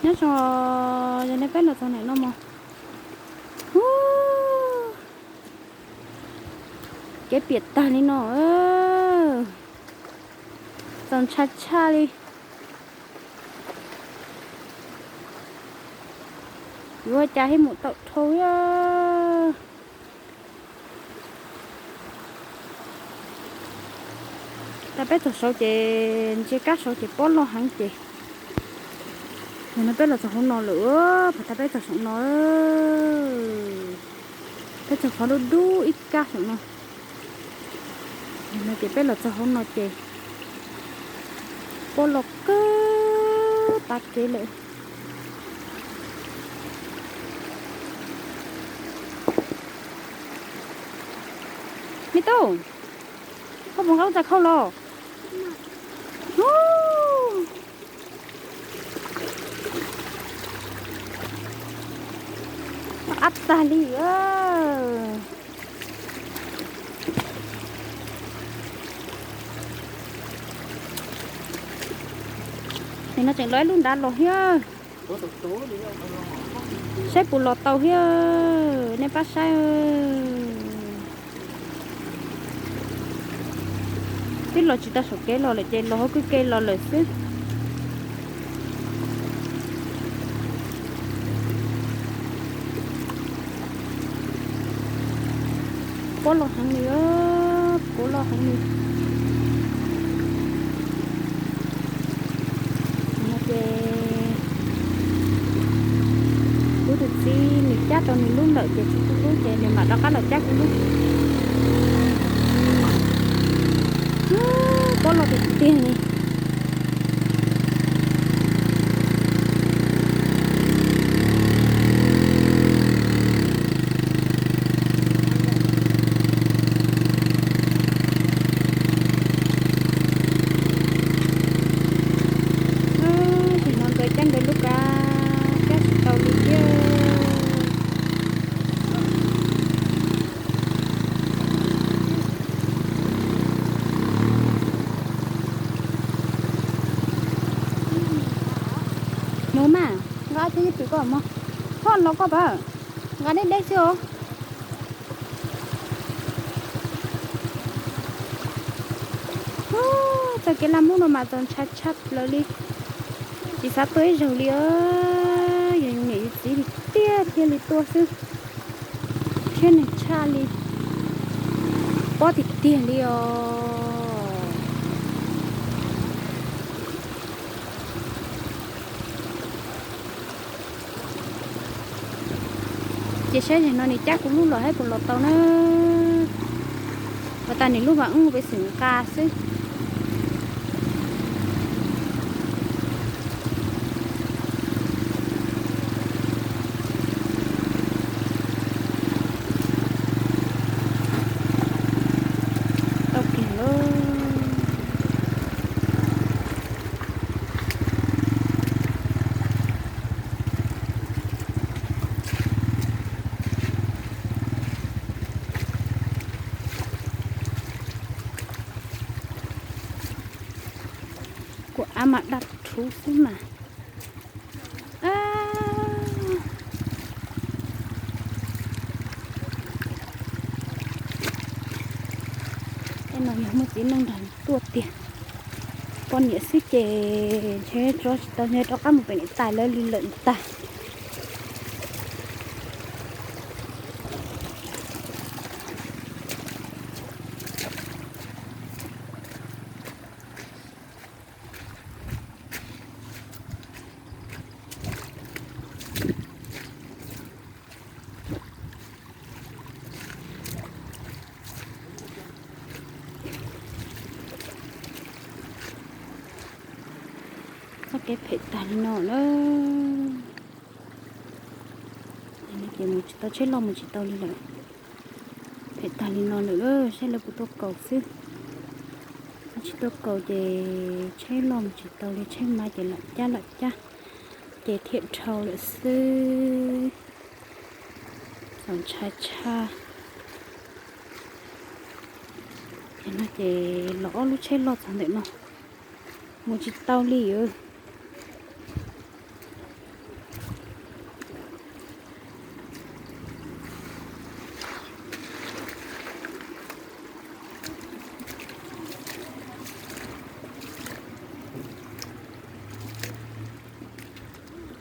Nyob zoo, yog nej peb los txog ntawm no mog. Ub, kev piam tag li no, txaus ntshai tshaj li. Yuav ua cas thiaj mus tau dhau thiab. Tag peb txog saud ces ntsia kab saud ces pob loj heev ces, no peb los txog hauv no lawm, tag peb txog saum no, peb txog qhov dub dub ib kab saum no. No ces peb los txog hauv no ces pob loj kawg tas kev lawm. Me tub, koj puas nqa lub txaj khau los? Ab tag li. Nim no tseem los ib lub nrad los thiab. Saib puas los tau thiab, nej pab saib. Twb los tsis tau saum kev los lawm ces los hauv kwj kev los lawm xwb. Pob loj heev li, pob loj heev li. No ces kuv tus txiv nws cab rau nws lub lawm ces tsis kuv lub ces nws mam rov qab los cab kuv lub. Pob loj tiag tiag li. Tam no nkawd cab nkawd lub kab, cab tsis tau li thiab. Mus mas, nqa thiab ib tug koj mog. Thoj los koj pab, nqa deb deb xwb os. Txoj kev laj mub no mas txaus ntshai tshaj plaws li. Tsis xav tuaj ib zaug li os, yog yus niam yus txiv li tiag thiaj li tuaj xwb. Tshiab neeg tshaj li, pob tiag tiag li os. Ces saib zaum no nws cab kuv lub los saib puas los tau na. Ua tas nws lub mas wb pes xwm nqa xwb. Tau kiag lauj. Kuv av mas daj rhuv xwb mas. Tej no yog muaj txiv neej nrog tuaj tiag. Poj niam xwb ces ntshe tso tsis tau, ntshe rov qab mus pem niam tais lawv li lawm ntag. Txoj kev phem tag li no na. Ces mus tsis tau, tsheb loj mus tsis tau li lawm. Phem tag li no lawm, saib lawv puas tuaj kaus xwb. Tsis tuaj kaus ces tsheb loj mus tsis tau li, tsheb mab ces lam cab lam cab ces thiaj dhau lawm xwb. Txaus ntshai tshaj. Ces no ces los ob lub tsheb loj txog ntawm no, mus tsis tau li os.